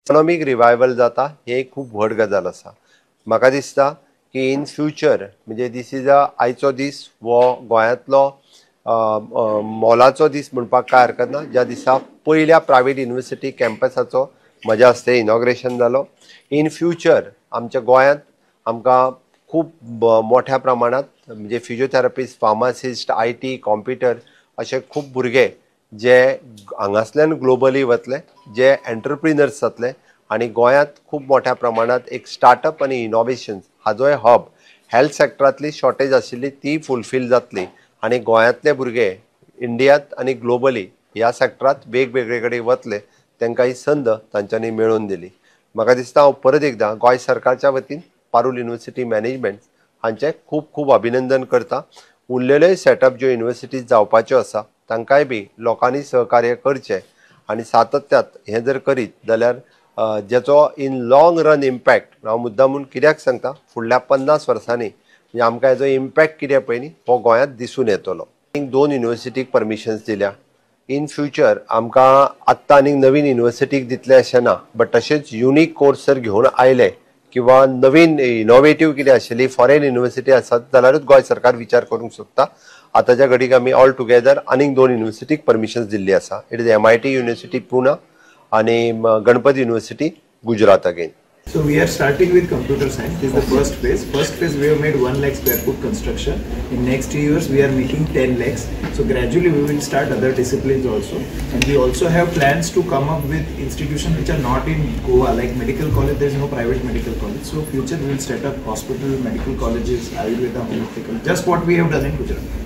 Economic revival जाता, हे खूब व्हड गजाल आसा. म्हाका दिसता की इन फ्युचर म्हणजे this is a आयचो दीस हो गोंयांतलो मोलाचो दीस म्हणपाक कांय हरकत ना, ज्या दिसा पयल्या प्रायवेट युनिवर्सिटी कॅम्पसाचो म्हज्या हस्ते इनॉग्रेशन जालो. इन फ्युचर आमच्या गोंयांत आमकां खूब मोठ्या प्रमाणांत म्हणजे फिजियोथेरपिस्ट, फार्मासिस्ट, IT, computer अशे खूब भुरगे जे हांगासल्यान ग्लोबली वतले, जे एंटरप्रिनर्स जातले आनी गोंयांत खूब मोठ्या प्रमाणांत एक स्टार्टअप आनी इनोवेशन्स हाजोय हब, हेल्थ सेक्टरांतली शॉर्टेज आशिल्ली ती फुलफील जातली आनी गोंयांतले भुरगे इंडियांत आनी ग्लोबली ह्या सेक्टरांत वेगवेगळे कडेन वतले, तांकां ही संद तांच्यांनी मेळोवन दिली. म्हाका दिसता हांव परत एकदां गोंय सरकारच्या वतीन पारूल युनिवर्सिटी मॅनेजमेंट हांचें खूब खूब अभिनंदन करता. उरलेलेय सेटअप ज्यो युनिवर्सिटीज जावपाच्यो आसा तांकांय बी लोकांनी सहकार्य करचें आनी सातत्यात हें जर करीत जाल्यार जेचो इन लॉंग रन इम्पॅक्ट, हांव मुद्दामून कित्याक सांगता, फुडल्या 50 वर्सांनी म्हणजे आमकां हेजो इम्पॅक्ट कितें पळय न्ही हो गोंयांत दिसून येतलो. 2 युनिवर्सिटीक परमिशन्स दिल्या. इन फ्युचर आमकां आत्तां आनीक नवीन युनिवर्सिटीक दितले अशें ना, बट तशेंच युनीक कोर्स जर घेवन आयले किंवा नवीन इनोवेटीव कितें आशिल्ली फॉरेन युनिवर्सिटी आसात जाल्यारूच गोंय सरकार विचार करूंक शकता. आतांच्या घडीक आमी ऑल टुगेदर आनीक 2 युनिवर्सिटीक परमिशन्स दिल्ली आसा. It is MIT university Pune आनी Ganpat university Gujarat again. So we are starting with computer science. This is the first phase. First phase we have made 1 lakh square foot construction. In next 2 years we are making 10 lakhs. So gradually we will start other disciplines also. And we also have plans to come up with institutions which are not in Goa, like medical college. There is no private medical college. So future we will set up hospital, medical colleges, Ayurveda, homeopathic, just what we have done in Gujarat.